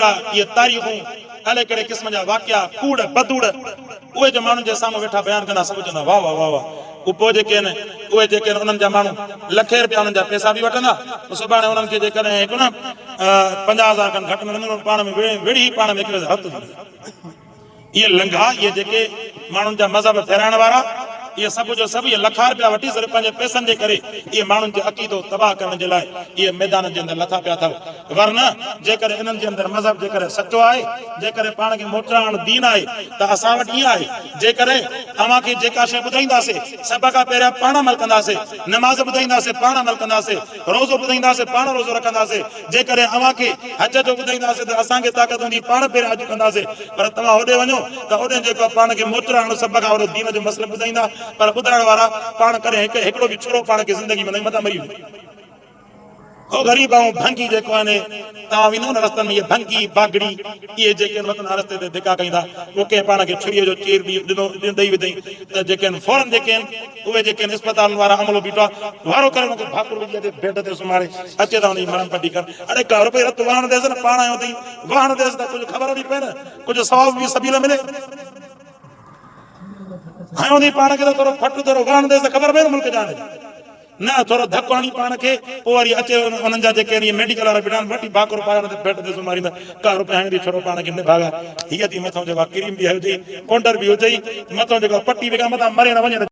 اهي تاريخون، الائي ڪهڙي قسم جا واقعا، ڪوڙ بدوڙ، اهي جو ماڻهن جي سامهون ويٺا بيان ڪندا سڀ چوندا واه واه واه واه. هو پوء جيڪي آهن اهي جيڪي آهن انهن جا ماڻهو لکين رپيا انهن جا پئسا به وٺندا پوء سڀاڻي انهن کي جيڪڏهن هڪ نه 50 هزار کن گهٽ ملندو پاڻ ۾ وڙهي پاڻ ۾ هڪ ٻئي سان رت ٿي ويندا. اهي لنگها، اهي جيڪي ماڻهن جا مذهب ڦيرائڻ وارا، اهي سڀ جو سڀ اهي لکها رپيا وٺي صرف پنهنجي پئسن جي ڪري اهي ماڻهن جو عقيدو تباهه ڪرڻ جي لاء اهي ميدانن جي اندر لٿا پيا اٿو. ورنه جيڪڏهن انهن جي اندر مذهب جيڪڏهن سچو آهي، جيڪڏهن پاڻ کي موٽرائڻ دين آهي ته اسان وٽ ائين آهي، جيڪڏهن اوهان کي جيڪا شيء ٻڌائينداسي سڀ کان پهريان پاڻ عمل ڪنداسي، نماز ٻڌائينداسي پاڻ عمل ڪنداسي، روزو ٻڌائينداسي پاڻ روزو رکنداسي، جيڪڏهن اوهان کي حج جو ٻڌائينداسين ته اسان کي طاقت هوندي پاڻ پهريان حج ڪنداسين پر توهان هوڏي وڃو ته اوڏي جيڪو آهي پاڻ کي موچڙا هڻو سڀ کان وڏو دين جو مسئلو ٻڌائيندا پر ٻڌائڻ وارا پاڻ ڪڏهن هڪ هڪڙو به ڇرو پاڻ کي زندگي ۾ نه متان مري وڃي. هو غريب ۽ ڀنگي جيڪو آهن توهان ويندو نه رستن ۾ اهي ڀنگي باگڙي اهي جيڪي آهن وتن رستي تي ڌڪا کائيندا پوء ڪنهن پاڻ کي ڇري جو چير ڏنو ڏئي وڌئين ته جيڪي آهن فورن جيڪي آهن اهي جيڪي آهن اسپتالن وارا عملو بيٺو آهي وارو ڪري ان کي ڀاڪر وجهي اچي بيڊ تي سمهاري اچي ته ان جي مرهم پٽي ڪر. اڙي ڪا روپئي رت وهڻ ديس نه پاڻ آيو اٿئي وهڻ ديس ته ڪجهه خبر به پئي نه ڪجهه ثواب به سبيل ملي. هنيو اٿئي پاڻ کي ته ٿورو ڦٽ ٿورو وهڻ ديس ته خبر پئي نه ملڪ جان جي. نه ٿورو ڌڪ هڻي پاڻ کي پوء وري اچي انهن جا جيڪي اهي ميڊيڪل وارا بيٺا آهن وٺي ڀاڪر پائي ان تي بيڊ تي سمهاريندا ڪا روپئي هڻي ڏي ڇورو پاڻ کي نڀاڳا هيء ٿي مٿئون جيڪو ڪريم به هجئي پونڊر به هجئي مٿئون جيڪو پٽي به متان مري نه وڃي.